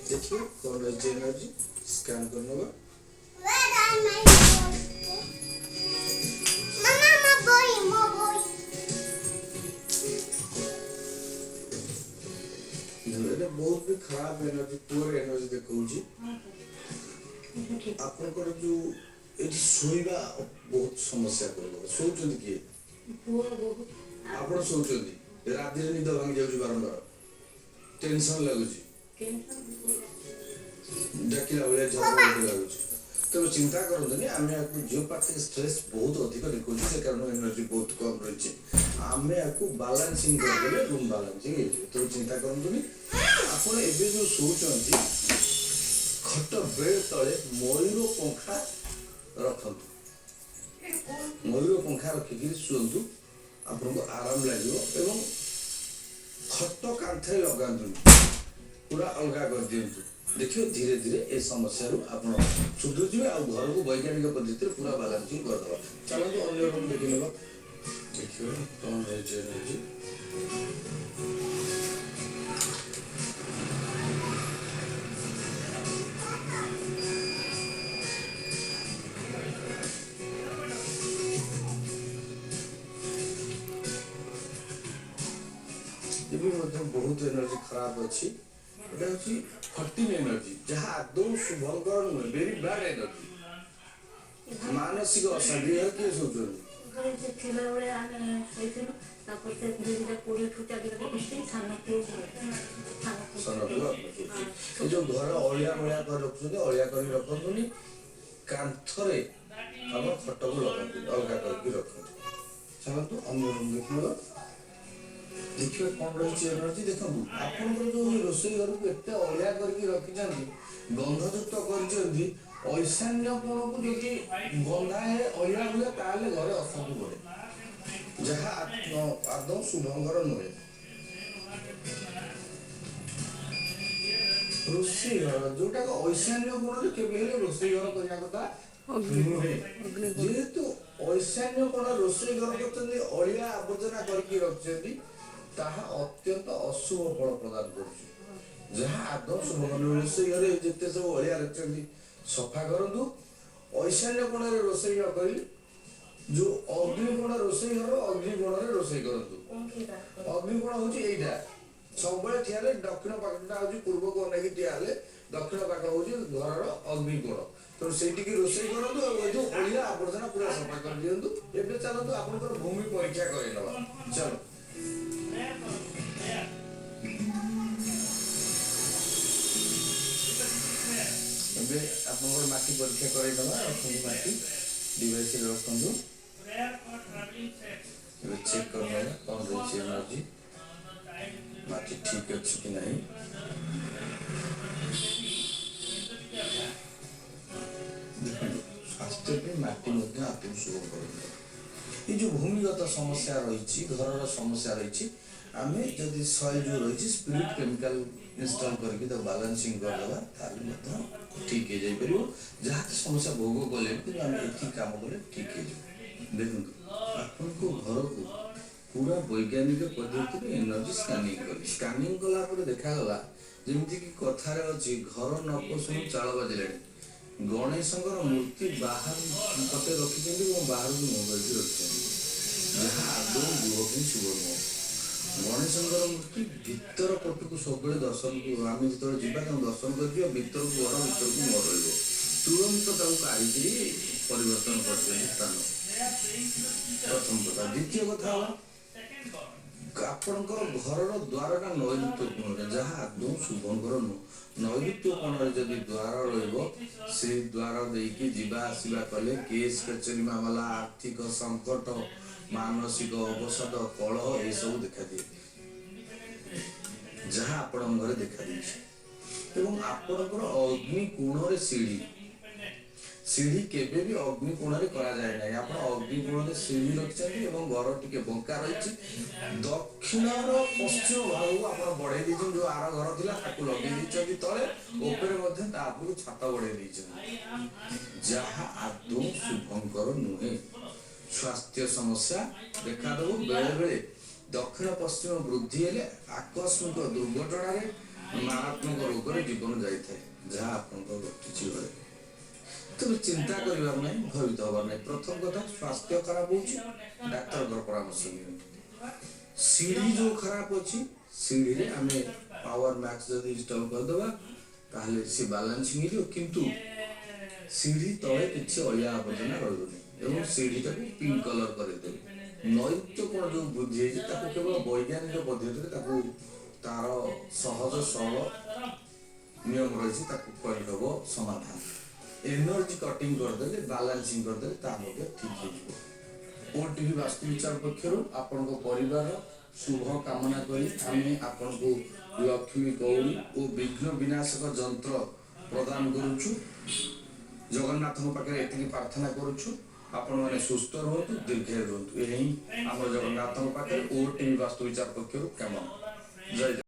ଦେଖିବା କ'ଣ ରହିଛି ଏନର୍ଜି, ସ୍କାନ୍ କରିନେବା। ଏଇଟା ବହୁତ ବି ଖରାପ ଏନର୍ଜି, ପୁଅର ଏନର୍ଜି ଦେଖାଉଛି। ଆପଣଙ୍କର ଯୋଉ ଏଠି ଶୋଇବା ବହୁତ ସମସ୍ୟା କରିବ। ଶୋଉଛନ୍ତି କିଏ? ଆପଣ ଶୋଉଛନ୍ତି, ରାତିରେ ନିଦ ଭାଙ୍ଗି ଯାଉଛି, ବାରମ୍ବାର ଟେନସନ ଲାଗୁଛି, ଡାକିଲା ଭଳିଆ ଝରକା ଲାଗୁଛି। ତେବେ ଚିନ୍ତା କରନ୍ତୁନି, ଆମେ ୟାକୁ ଜିଓପାଥିକ ଷ୍ଟ୍ରେସ୍ ବହୁତ ଅଧିକ ଦେଖାଉଛୁ, ସେ କାରଣ ଏନର୍ଜି ବହୁତ କମ୍ ରହିଛି। ଆମେ ୟାକୁ ବାଲାନ୍ସିଂ କରିଦେଲେ ରୁମ୍ ବାଲାନ୍ସିଂ ହେଇଯିବ। ତେବେ ଚିନ୍ତା କରନ୍ତୁନି। ଆପଣ ଏବେ ଯୋଉ ଶୋଉଛନ୍ତି, ଖଟ ବେଡ୍ ତଳେ ମୟୂର ପଙ୍ଖା ରଖନ୍ତୁ। ମୟୂର ପଙ୍ଖା ରଖିକିରି ଶୁଅନ୍ତୁ, ଆପଣଙ୍କୁ ଆରାମ ଲାଗିବ। ଏବଂ ଖଟ କାନ୍ଥରେ ଲଗାନ୍ତୁନି, ପୁରା ଅଲଗା କରିଦିଅନ୍ତୁ। ଦେଖିବେ ଧୀରେ ଧୀରେ ଏ ସମସ୍ୟାରୁ ଆପଣ ସୁଧୁରିଯିବେ। ଆଉ ଘରକୁ ବୈଜ୍ଞାନିକ ପଦ୍ଧତିରେ ପୁରା ବାଲାନ୍ସିଂ କରିଦେବା। ଚାଲନ୍ତୁ ଅନ୍ୟ ରୁମ୍ ଦେଖିନେବା, ଦେଖିବା କ'ଣ ରହିଛି ଏନର୍ଜି। ଏବେ ମଧ୍ୟ ବହୁତ ଏନର୍ଜି ଖରାପ ଅଛି। ଏଟା ହେଉଛି ଫର୍ଟିନ୍ ଏନର୍ଜି, ଯାହା ଆଦୌ ଶୁଭଙ୍କର ନୁହେଁ, ଭେରି ବ୍ୟାଡ୍ ଏନର୍ଜି। ମାନସିକ ଅଶାନ୍ତି। ଏହା କିଏ ଶୋଉଛନ୍ତି? ଘରେ ସେ ଥିଲାବେଳେ ଆମେ ଶୋଇଥିଲୁ, ତାପରେ ସେ 2020ଠୁ ଚାଲିଗଲେ। ସାନ ପୁଅ, ସାନ ପୁଅ ଆପଣ ଶୋଉଛି। ଏ ଯୋଉ ଘର ଅଳିଆ ମଳିଆ କରି ରଖୁଛନ୍ତି, ଅଳିଆ କରି ରଖନ୍ତୁନି। କାନ୍ଥରେ ଆପଣ ଖଟକୁ ଲଗାନ୍ତୁନି, ଅଲଗା କରିକି ରଖନ୍ତୁ। ଚାଲନ୍ତୁ ଅନ୍ୟ ରୁମ୍ ଦେଖିନେବା, ଦେଖିବା କ'ଣ ରହିଛି ଏନର୍ଜି। ଦେଖନ୍ତୁ, ଆପଣଙ୍କର ଯୋଉ ରୋଷେଇ ଘରକୁ ଏତେ ଅଳିଆ କରିକି ରଖିଛନ୍ତି, ଗନ୍ଧଯୁକ୍ତ କରିଛନ୍ତି, ଐଶାନ୍ୟ କୋଣକୁ ଯଦି ଗନ୍ଧାଏ, ଅଳିଆ ହୁଏ, ତାହେଲେ ଘରେ ଅଶାନ୍ତି ବଢ଼େ, ଯାହା ଆଦୌ ଶୁଭଙ୍କର ନୁହେଁ। ରୋଷେଇ ଘର ଯୋଉଟାକ ଐଶାନ୍ୟ କୋଣରେ କେବେ ହେଲେ ରୋଷେଇ ଘର କରିବା କଥା ନୁହେଁ। ଯେହେତୁ ଐଶାନ୍ୟ କୋଣ ରୋଷେଇ ଘର କରୁଛନ୍ତି, ଅଳିଆ ଆବର୍ଜନା କରିକି ରଖିଛନ୍ତି, ତାହା ଅତ୍ୟନ୍ତ ଅଶୁଭ ଫଳ ପ୍ରଦାନ କରୁଛି, ଯାହା ଆଦୌ ଶୁଭ ନୁହେଁ। ରୋଷେଇ ଘରେ ଯେତେ ସବୁ ଅଳିଆ ରଖିଛନ୍ତି ସଫା କରନ୍ତୁ। ଐଶାନ୍ୟ କୋଣରେ ରୋଷେଇ ନ କରି ଯୋଉ ଅଗ୍ନିକୋଣ, ରୋଷେଇ ଘର ଅଗ୍ନିକୋଣରେ ରୋଷେଇ କରନ୍ତୁ। ଅଗ୍ନିକୋଣ ହଉଛି ଏଇଟା। ସବୁବେଳେ ଠିଆ ହେଲେ ଦକ୍ଷିଣ ପାଖଟା ହଉଛି, ପୂର୍ବକୁ ଅନେଇକି ଠିଆ ହେଲେ ଦକ୍ଷିଣ ପାଖ ହଉଛି ଘରର ଅଗ୍ନିକୋଣ। ତେଣୁ ସେଇଠିକି ରୋଷେଇ କରନ୍ତୁ ଆଉ ଏ ଯୋଉ ଅଳିଆ ଆବର୍ଜନା ପୁରା ସଫା କରିଦିଅନ୍ତୁ। ଏବେ ଚାଲନ୍ତୁ ଆପଣଙ୍କର ଭୂମି ପରୀକ୍ଷା କରିନେବା। ଚାଲ, ଏବେ ଆପଣଙ୍କର ମାଟି ପରୀକ୍ଷା କରାଇଦେବା। ରଖନ୍ତୁ ମାଟି ଡିଭାଇସରେ ରଖନ୍ତୁ। ଏବେ ଚେକ୍ କରିନେବା କ'ଣ ରହିଛି ଏନର୍ଜି, ମାଟି ଠିକ୍ ଅଛି କି ନାହିଁ। ଦେଖନ୍ତୁ, ସ୍ୱାସ୍ଥ୍ୟ ପାଇଁ ମାଟି ମଧ୍ୟ ଆଦୌ ଶୁଭ କରନ୍ତୁ। ଏଇ ଯୋଉ ଭୂମିଗତ ସମସ୍ୟା ରହିଛି, ଘରର ସମସ୍ୟା ରହିଛି, ଆମେ ଯଦି ସଏଲ୍ ଯୋଉ ରହିଛି ସ୍ପିରିଟ୍ କେମିକାଲ ଇନଷ୍ଟଲ୍ କରିକି ତାକୁ ବାଲାନ୍ସିଂ କରିଦେବା, ତାହେଲେ ମଧ୍ୟ ଠିକ୍ ହେଇଯାଇପାରିବ। ଯାହା ସମସ୍ୟା ଭୋଗ କଲେ, କିନ୍ତୁ ଆମେ ଏତିକି କାମ କଲେ ଠିକ୍ ହେଇଯିବ। ଦେଖନ୍ତୁ, ଆପଣଙ୍କ ଘରକୁ ପୁରା ବୈଜ୍ଞାନିକ ପଦ୍ଧତିରେ ଏନର୍ଜି ସ୍କାନିଂ କଲି। ସ୍କାନିଂ କଲା ପରେ ଦେଖାଗଲା, ଯେମିତିକି କଥାରେ ଅଛି, ଘର ନ ପଶୁଣୁ ଚାଳ ବାଜିଲାଣି। ଗଣେଶଙ୍କର ମୂର୍ତ୍ତି ବାହାର ପଟେ ରଖିଛନ୍ତି ଏବଂ ବାହାରକୁ ମୁହଁ କରିକି ରଖିଛନ୍ତି, ଯାହା ଆଦୌ ଗୃହ ପାଇଁ ଶୁଭ ନୁହଁ। ଗଣେଶଙ୍କର ମୂର୍ତ୍ତି ଭିତର ପଟକୁ ସବୁବେଳେ ଦର୍ଶନକୁ, ଆମେ ଯେତେବେଳେ ଯିବା ତାଙ୍କୁ ଦର୍ଶନ କରିଯିବା, ଭିତରକୁ, ଘର ଭିତରକୁ ମୁହଁ ରହିବ। ତୁରନ୍ତ ତାକୁ କାଢ଼ିକିରି ପରିବର୍ତ୍ତନ କରିଛନ୍ତି ସ୍ଥାନ, ପ୍ରଥମ କଥା। ଦ୍ୱିତୀୟ କଥା ହେଲା, ଆପଣଙ୍କର ଘରର ଦ୍ୱାରଟା ନୈଋତ୍ୟ କୋଣରେ, ଯାହା ଆଦୌ ଶୁଭଙ୍କର ନୁହଁ। ନୈଋତ୍ୟ କୋଣରେ ଯଦି ଦ୍ୱାର ରହିବ, ସେଇ ଦ୍ୱାର ଦେଇକି ଯିବା ଆସିବା କଲେ କେସ୍ କଚେରୀ ମାମଲା, ଆର୍ଥିକ ସଙ୍କଟ, ମାନସିକ ଅବସାଦ, କଳହ ଏସବୁ ଦେଖାଦିଏ, ଯାହା ଆପଣଙ୍କ ଘରେ ଦେଖାଦେଇଛି। ଏବଂ ଆପଣଙ୍କର ଅଗ୍ନି କୋଣରେ ସିଢି, ସିଢି କେବେ ବି ଅଗ୍ନି କୋଣରେ କରାଯାଏ ନାହିଁ। ଆପଣ ଅଗ୍ନି କୋଣରେ ସିଢି ରଖିଛନ୍ତି ଏବଂ ଘର ଟିକେ ବଙ୍କା ରହିଛି। ଦକ୍ଷିଣର ପଶ୍ଚିମ ଭାଗକୁ ଆପଣ ବଢେଇ ଦେଇଛନ୍ତି, ଯୋଉ ଆର ଘର ଥିଲା ତାକୁ ଲଗେଇ ଦେଇଛନ୍ତି ତଳେ, ଉପରେ ମଧ୍ୟ ତା ଉପରକୁ ଛାତ ବଢେଇ ଦେଇଛନ୍ତି, ଯାହା ଆଦୌ ଶୁଭଙ୍କର ନୁହେଁ। ସ୍ୱାସ୍ଥ୍ୟ ସମସ୍ୟା ଦେଖାଦେବ। ବେଳେ ବେଳେ ଦକ୍ଷିଣ ପଶ୍ଚିମ ବୃଦ୍ଧି ହେଲେ ଆକସ୍ମିକ ଦୁର୍ଘଟଣାରେ ମାରାତ୍ମକ ରୋଗରେ ଜୀବନ ଯାଇଥାଏ, ଯାହା ଆପଣଙ୍କ ଘଟିଛି ଘରେ। ତେବେ ଚିନ୍ତା କରିବାର ନାହିଁ, ଭୟଭୀତ ହେବାର ନାହିଁ। ପ୍ରଥମ କଥା, ସ୍ୱାସ୍ଥ୍ୟ ଖରାପ ହେଉଛି, ଡାକ୍ତରଙ୍କର ପରାମର୍ଶ ନିଅନ୍ତୁ। ସିଢ଼ି ଯେଉଁ ଖରାପ ଅଛି, ସିଢ଼ିରେ ଆମେ ପାୱାର ମ୍ୟାକ୍ସ ଯଦି ଇନଷ୍ଟଲ୍ କରିଦେବା ତାହେଲେ ସେ ବାଲାନ୍ସିଂ ହେଇଯିବ, କିନ୍ତୁ ସିଢ଼ି ତଳେ କିଛି ଅଳିଆ ଆବର୍ଜନା ରହିବନି ଏବଂ ସିଢ଼ିଟାକୁ ପିଙ୍କ କଲର୍ କରିଦେବେ। ନୈରୁତ୍ୟ କୋଣ ଯେଉଁ ବୃଦ୍ଧି ହେଇଛି, ତାକୁ କେବଳ ବୈଜ୍ଞାନିକ ପଦ୍ଧତିରେ ତାକୁ ତାର ସହଜ ସରଳ ନିୟମ ରହିଛି, ତାକୁ କରିହେବ ସମାଧାନ। ଏନର୍ଜି କଟିଂ କରିଦେଲେ, ବାଲାନ୍ସିଂ କରିଦେଲେ ତାହା ମଧ୍ୟ ଠିକ୍ ହେଇଯିବ। ଓଟିଭି ବାସ୍ତୁ ବିଚାର ପକ୍ଷରୁ ଆପଣଙ୍କ ପରିବାର ଶୁଭ କାମନା କରି ଆମେ ଆପଣଙ୍କୁ ଲକ୍ଷ୍ମୀ କଉଡ଼ି ଓ ବିଘ୍ନ ବିନାଶକ ଯନ୍ତ୍ର ପ୍ରଦାନ କରୁଛୁ। ଜଗନ୍ନାଥଙ୍କ ପାଖରେ ଏତିକି ପ୍ରାର୍ଥନା କରୁଛୁ, ଆପଣମାନେ ସୁସ୍ଥ ରୁହନ୍ତୁ, ଦୀର୍ଘାୟୁ ରୁହନ୍ତୁ। ଏହା ହିଁ ଆମର ଜଗନ୍ନାଥଙ୍କ ପାଖରେ ଓଟିଭି ବାସ୍ତୁ ବିଚାର ପକ୍ଷରୁ କାମନା। ଜୟ।